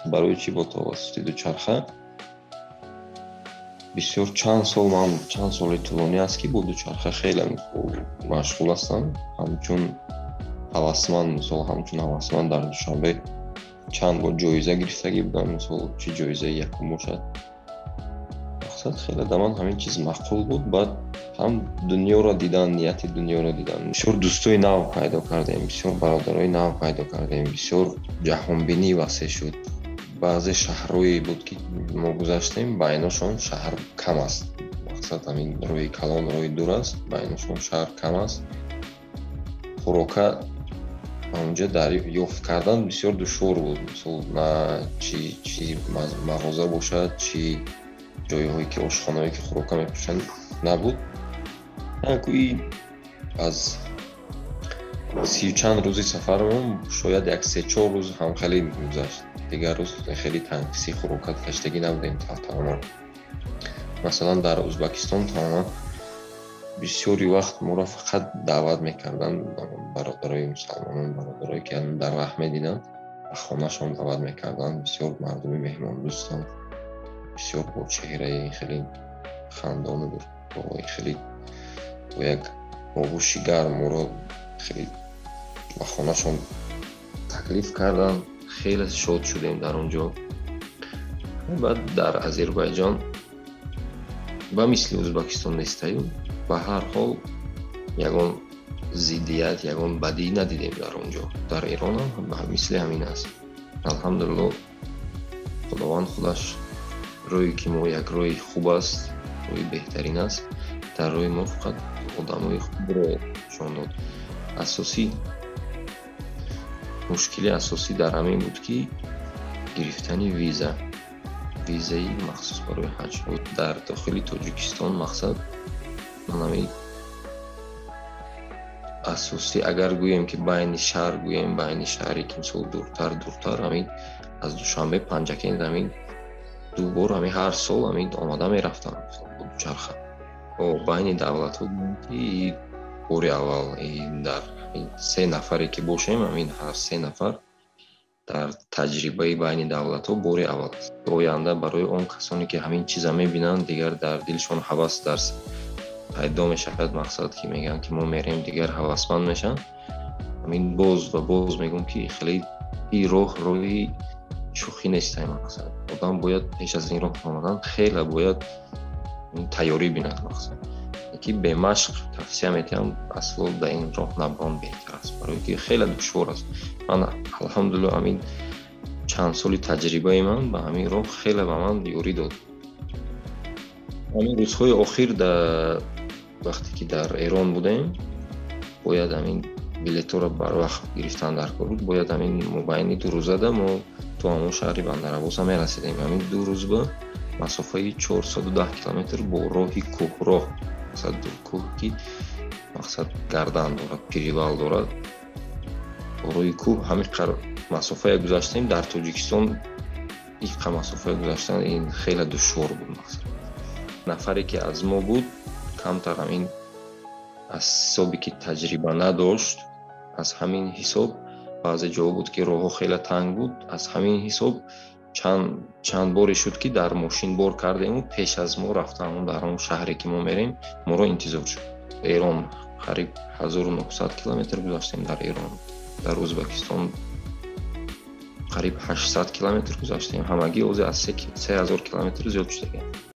Барои чӣ бо тавассути дучарха? Бисёр чанд сол, ман чанд соли тӯлонӣ аст, ки бо дучарха хеле машғул ҳастам, ҳамчун ҳавасманд. Мисол, ҳамчун ҳавасманд дар Душанбе чанд бор ҷоиза гирифтагӣ будам, мисол, чӣ ҷоизаи якум бошад. Мақсад, хеле да ман ҳамин чиз маъқул буд. Баъд ҳам дунёро дидан, нияти дунёро дидан, бисёр дӯстои нав пайдо кардем, бисёр бародарои нав пайдо кардем, бисёр ҷаҳонбинӣ васеъ шуд. Баъзе шаҳрҳое буд, ки мо гузаштем, байношон шаҳр кам аст. Мақсад, ҳамин роҳи калон, роҳи дур аст, байношон шаҳр кам аст. Хӯрока онҷа дар ёфт кардан бисёр душвор буд. Мисол, на чи мағоза бошад, чи ҷойҳое ки ошхонаое ки хӯрока мепӯшанд, набуд. Гӯи аз 30 чанд рӯзи сафарамон шояд як 3-4 рӯз ҳам хеле гузашт, дигар рӯз хеле танқиси хӯрока каштагӣ набудем тамоман. Масалан, дар Ӯзбекистон тамоман бисёри вақт моро фақат даъват мекарданд бародарои мусалмонон, бародарое ки дар вақт медиданд, ба хонашон даъват мекарданд. Бисёр мардуми меҳмондӯстанд, бисёр бо чеҳраи хеле хандону бо хеле бо як оғӯши гарм моро хеле ба хонашон таклиф карданд. Хеле шод шудем дар он ҷо. Баъд дар Озербайҷон ба мисли Ӯзбекистон нестаю, ба ҳар ҳол ягон зиддият, ягон бадӣ надидем дар он ҷо. Дар Эронам мисли ҳамин аст. Алҳамдулилло, Худованд худаш рӯе ки мо як рӯи хуб аст, рӯи беҳтарин аст. Дар рӯи мо фақат одамои хубро нишон дод. Асосӣ мушкили асосӣ дар ҳамин буд, ки гирифтани виза, визаи махсус барои ҳаҷ дар дохили Тоҷикистон. Мақсад, ман ҳамин асосӣ, агар гӯем ки байни шаҳр, гӯем байни шаҳре ки, мисол, дуртар дуртар, ҳамин аз Душанбе Панҷакент ҳамин ду бор ҳамин ҳар сол ҳамин омада мерафтам бо дучарха. Байни давлатҳо ки бори аввал дар се нафаре ки бошем, ҳамин ҳар се нафар дар таҷрибаи байни давлатҳо бори аввал аст. Оянда барои он касоне ки ҳамин чиза мебинанд, дигар дар дилшон ҳавас дар пайдо мешавад. Мақсад, ки мегӯянд ки мо мерем, дигар ҳавасманд мешаванд. Ҳамин боз ва боз мегӯм, ки хеле ин роҳ роҳи шӯхӣ нестай. Мақсад, одам бояд пеш аз ин роҳ омадан хеле бояд тайёрӣ бинад. Мақсад, ки бемашқ тавсия метиҳам, асло дар ин роҳ наброн беҳтар аст, барое ки хеле душвор аст. Ман, алҳамдулилло, ҳамин чанд соли таҷрибаи ман ба ҳамин роҳ хеле ба ман ёрӣ дод. Ҳамин рӯзҳои охир, вақте ки дар Эрон будем, бояд ҳамин билетҳоро барвақт гирифтан дар кор буд. Бояд ҳамин мобайни 2 рӯзада мо то ҳамон шаҳри Бандарабоса мерасидем. Ҳамин 2 рӯз ба масофаи 410 километр бо роҳи кӯҳроҳ, мақсад, кӯҳ ки, мақсад, гардан дорад, перевал дорад, бо роҳи кӯҳ ҳамин масофае гузаштем. Дар Тоҷикистон иқа масофае гузаштан ин хеле душвор буд. Мақсад, нафаре ки аз мо буд, камтар ҳамин аз ҳисобе ки таҷриба надошт, аз ҳамин ҳисоб баъзе ҷо буд ки роҳҳо хеле танг буд. Аз ҳамин ҳисоб чанд боре шуд, ки дар мошин бор кардему пеш аз мо рафта, дар он шаҳре ки мо мерем, моро интизор шуд. Эрон қариб 1900 километр гузаштем дар Эрон, дар Ӯзбекистон қариб 800 километр гузаштем. Ҳамагӣ озе аз 3000 километр зиёд шудагиам.